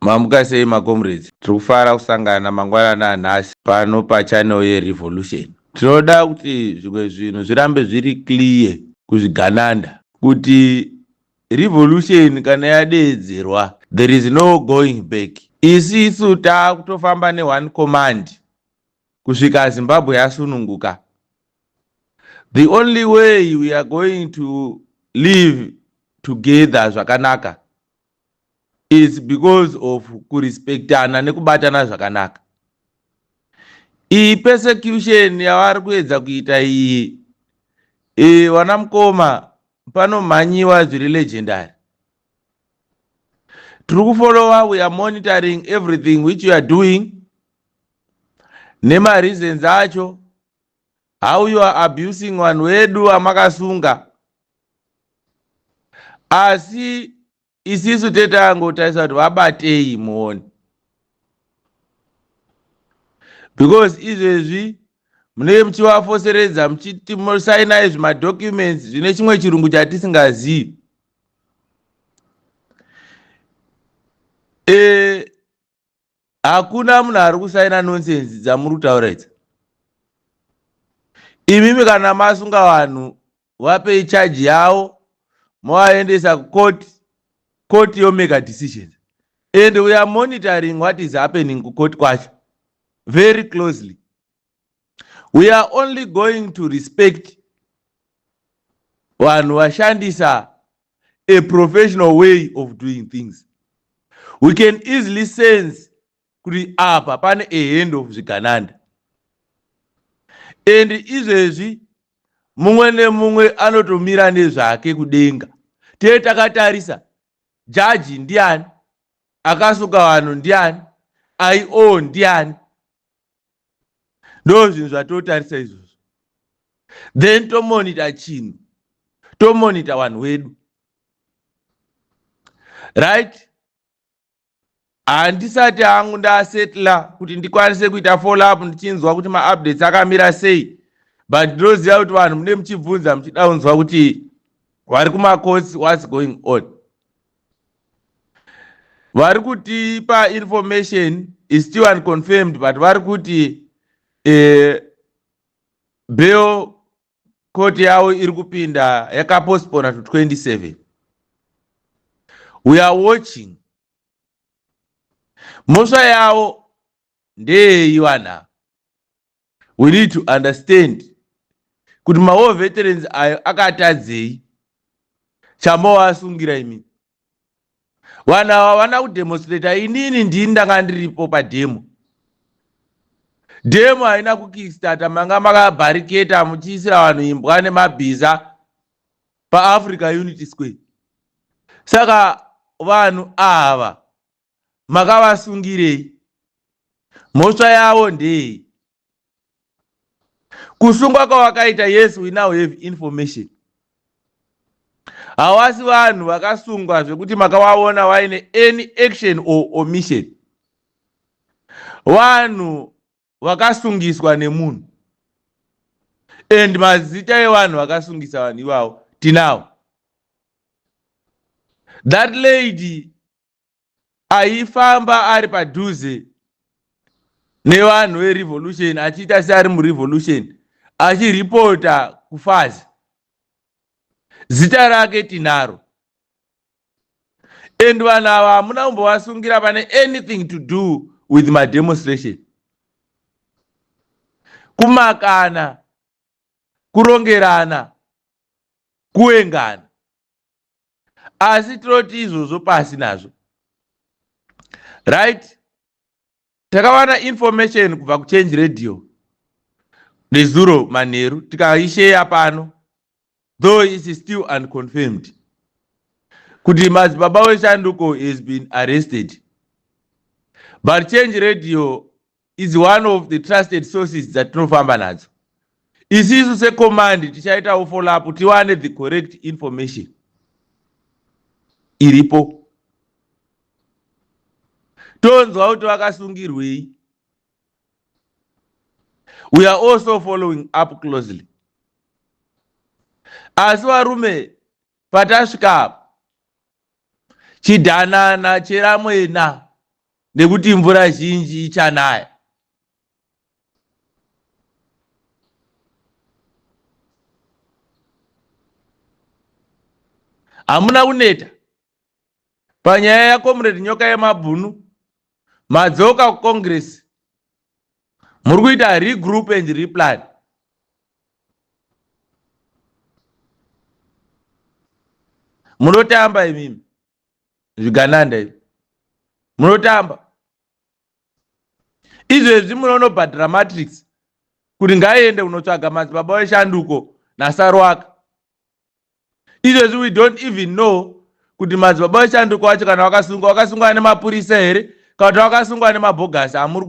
Mamuka sei macomrades? Tiri kufara kusangana mangwanani anhasi pano pachannel yeRevolution. Tinoda kuti zvimwe zvinhu zvirambe zviri clear kuzvigananda kuti revolution kana yadeedzerwa, there is no going back. Isisu taakutofamba neone command kusvika Zimbabwe yasununguka. The only way we are going to live together zvakanaka is because of kurespectana nekubatana zvakanaka. Iyi persecution yavari kuedza kuita iyi, vana mukoma, panomhanyiwa zviri legendary. Tiri kufollowa, we are monitoring everything which you are doing nemareasons acho, how you are abusing vanhu vedu vamakasunga. Asi isisu tetangotarisa kuti vabatei muone, because izvezvi munenge muchivafoseredza muchiti musainai zvimadocuments zvine chimwe chirungu chatisingazivi. Hakuna munhu ari kusaina nonsense dzamuri kutaura idzi. Imimi kana masunga vanhu, vapei charge yavo, movaendesa kucourt, court yomake decisions, and we are monitoring what is happening kucourt kwacho very closely. We are only going to respect vanhu vashandisa a professional way of doing things. We can easily sense kuti apa pane a hand of zvigananda, and izvezvi mumwe nemumwe anotomira nezvake kudenga. Tee takatarisa jaji ndiani, akasuka vanhu ndiani, IO ndiani. Ndo zvinhu zvatotarisa izvozvo, then tomonita chinhu, tomonita vanhu vedu, right? Handisati hangu ndasetla kuti ndikwanise kuita follow up ndichinzwa kuti maupdates akamira sei, but ndinoziva kuti vanhu mune muchibvunza muchida kunzwa kuti vari kumacourts, what's going on. Vari kutipa information is still unconfirmed, but vari kuti bail court yavo iri kupinda yakapostpona to 27. We are watching. Mhosva yavo ndeyei vanhu? We need to understand kuti mawar veterans ayo akatadzei chamovasungira imi. Vanhu ava vana kudemonstrata. Inini ndini ndanga ndiripo pademo. Demo haina kukickstarta, manga makabhariketa muchiisira vanhu imbwa nemabhiza paAfrica Unity Square. Saka vanhu ava makavasungirei? Mhosva yavo ndei? Kusungwa kwavakaita, yes, we now have information, havasi vanhu vakasungwa zvekuti makavaona vaine any action or omission. Vanhu vakasungiswa nemunhu, and mazita evanhu vakasungisa vanhu ivavo tinawo. That lady aifamba ari padhuze nevanhu verevolution, achiita seari murevolution, achiripota kufazi, zita rake tinaro. And vanhu ava hamuna kumbovasungira pane anything to do with mademonstration, kumakana, kurongerana, kuengana. Asi tinoti izvozvo pasi nazvo, right? Takawana information kubva kuChange Radio nezuro manheru, tikaisheya pano, though it is still unconfirmed, kuti Madzibaba weShanduko has been arrested. But Change Radio is one of the trusted sources dzatinofamba nadzo. Isisu secommand tichaitawo follow up tiwane the correct information iripo, tonzwa kuti vakasungirwei. We are also following up closely. Asi varume, patasvika apa, chidhanana cheramwena. nekuti mvura zhinji ichanaya. Hamuna kuneta panyaya yaComrade Nyoka Yemabhunu. Madzoka kuCongress, muri kuita regroup and replan. Munotamba imimi zvigananda imi, munotamba izvezvi. Munonobhadhara Matrix kuti ngaiende kunotsvaga Madzibaba Veshanduko naSarwaka. Izvezvi we don't even know kuti Madzibaba Veshanduko wacho kana wakasungwa, wakasungwa nemapurisa here, kana kuti wakasungwa nemabhogasi amuri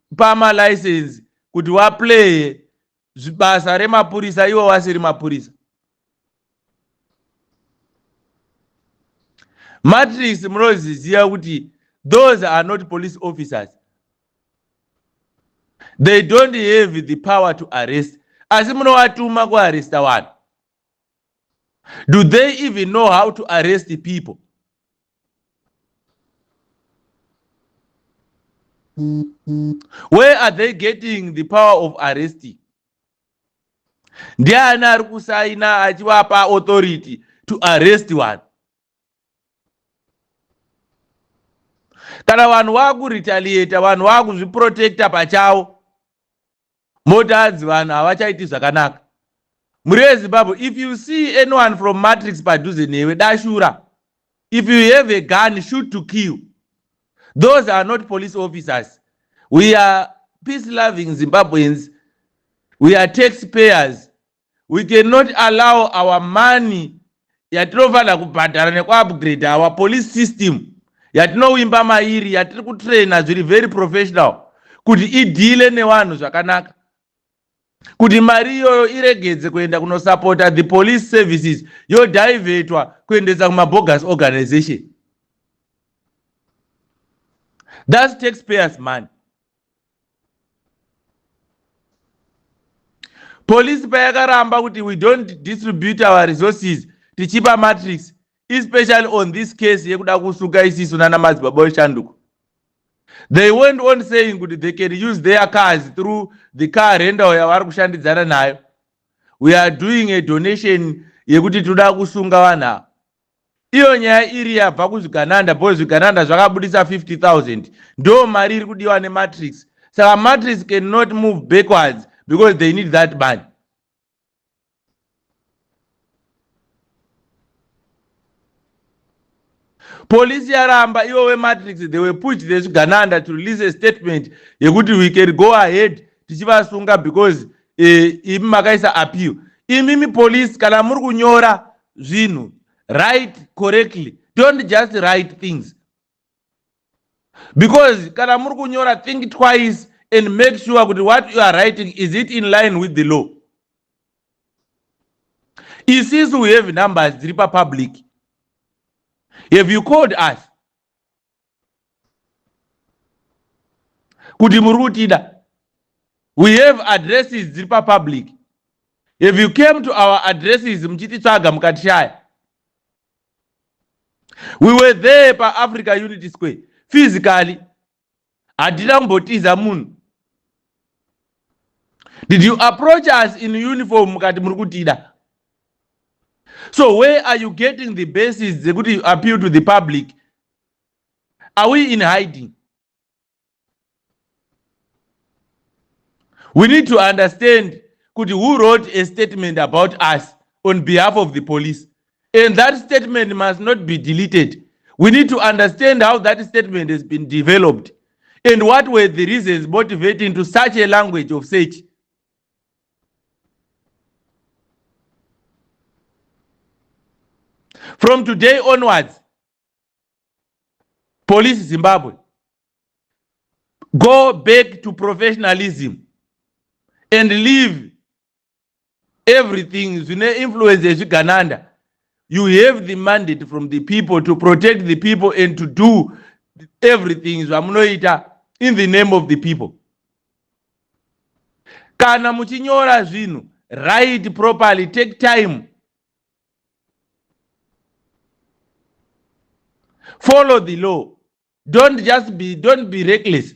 kupa malicense kuti waplaye basa remapurisa ivo vasiri mapurisa. Matrix, munoziziva kuti those are not police officers. They don't have the power to arrest, asi munovatuma kuarresta vanhu. Do they even know how to arrest people? Where are they getting the power of arresting? Ndiani ari kusaina achivapa authority to arrest vanhu? Kana vanhu vakuretaliata, vanhu vakuzviprotecta pachavo, moti hanzi vanhu havachaiti zvakanaka. Muri veZimbabwe, if you see anyone from Matrix padhuze newe, dashura. If you have a gun, shoot to kill. Those are not police officers. We are peace loving Zimbabweans. We are taxpayers. We cannot allow our money yatinofanira kubhadhara nekuupgrade our police system, yatinovimba mairi, yatiri kutraina zviri very professional kuti ideale nevanhu zvakanaka, kuti mari iyoyo iregedze kuenda kunosapota the police services, yodhaivetwa kuendesa kumabogus organization. That's taxpayers' money. Polisi payakaramba kuti we don't distribute our resources tichipa Matrix, especially on this case yekuda kusuka isisu nana Madzibaba Veshanduko, they went on saying kuti they can use their cars through the car rental yavari kushandidzana nayo. We are doing a donation yekuti toda kusunga vanhu ava. Iyo nyaya iri yabva kuzvigananda, because zvigananda zvakabudisa 50 000, ndo mari iri kudiwa neMatrix. Saka Matrix cannot move backwards because they need that money. Polisi yaramba. Ivo veMatrix, they were pushed nezvigananda to release a statement yekuti we can go ahead tichivasunga because imi makaisa appeal. Imimi polisi, kana muri kunyora zvinhu, write correctly. Don't just write things, because kana muri kunyora, think twice and make sure kuti what you are writing, is it in line with the law? Isisu we have numbers dziri papublic. Have you called us kuti muri kutida? We have addresses dziri papublic. Have you came to our addresses muchititsvaga mukatishaya? We were there paAfrica Unity Square physically. Hatina kumbotiza munhu. Did you approach us in uniform mukati muri kutida? So where are you getting the basis dzekuti you appeal to the public? Are we in hiding? We need to understand kuti who wrote a statement about us on behalf of the police, and that statement must not be deleted. We need to understand how that statement has been developed and what were the reasons motivating to such a language of search. From today onwards, Police Zimbabwe, go back to professionalism and leave everything zvine influence yezvigananda. You have the mandate from the people to protect the people and to do everything zvamunoita in the name of the people. Kana muchinyora zvinhu, write properly, take time, follow the law. Don't just be, don't be reckless,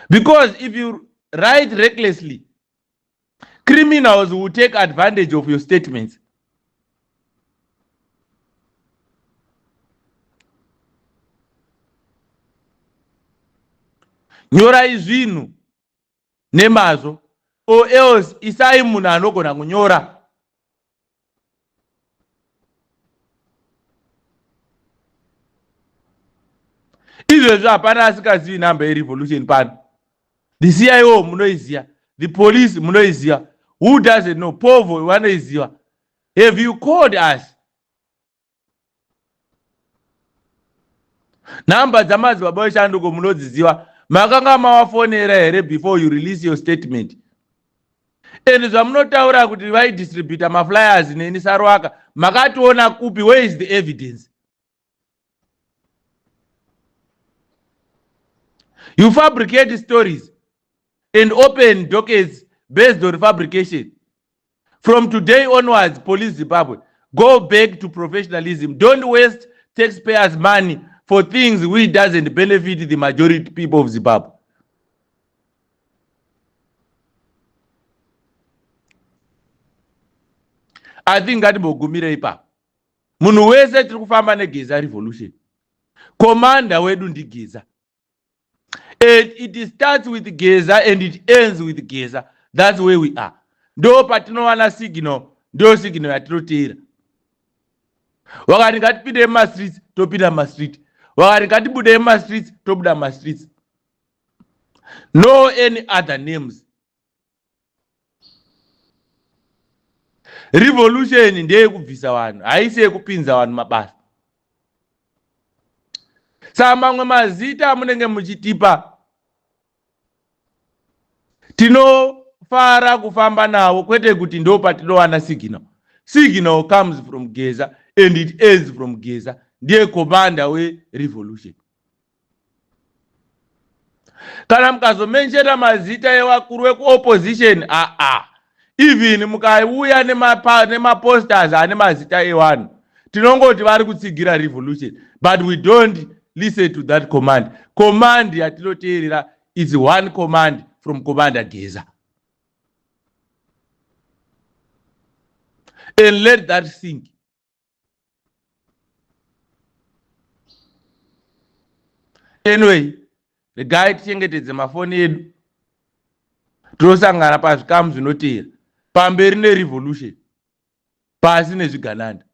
because if you write recklessly, criminals will take advantage of your statements. Nyorai zvinhu nemazvo, or else isai munhu anogona kunyora. Izvezvi hapana asingazivi nhamba yerevolution pano. The CIO munoiziva, the police munoiziva, who doesn't know? Povo vanoiziva. Have you called us? Nhamba dzamadzibaba eshanduko munodziziva. Makanga mavafonera here before you release your statement? And zvamunotaura kuti vaidistributa maflyers neni Saruwaka, makationa kupi? Where is the evidence? You fabricate stories and open dockets based on fabrication. From today onwards, Police Zimbabwe, go back to professionalism. Don't waste taxpayers' money for things which doesn't benefit the majority people of Zimbabwe. I think ngatimbogumire ipapo. Munhu wese, tiri kufamba neGeza revolution. Commander wedu ndiGeza, and it starts with Geza and it ends with Geza. That's where we are. Ndo patinowana signal, ndo signal yatinoteera. Wakati ngatipinde mumastreets, topinda mumastreet. Wakati ngatibude mumastreets, tobuda mumastreets. No any other names. Revolution ndeyekubvisa vanhu, haisi yekupinza vanhu mabasa. Saka mamwe mazita amunenge muchitipa, tinofara kufamba nawo, kwete kuti ndo patinowana signal. Signal comes from Geza and it ends from Geza. Ndiye commander werevolution. Kana mukazomenshena mazita evakuru vekuopposition, aa, even mukauya nemaposters ane mazita evanhu, tinongoti vari kutsigira revolution, but we don't listen to that command. Command yatinoteerera is one command from Commander Geza, and let that sink. Anyway, regai tichengetedze mafoni edu. Tinosangana pazvikamu zvinoteera. Pamberi nerevolution, pasi nezvigananda.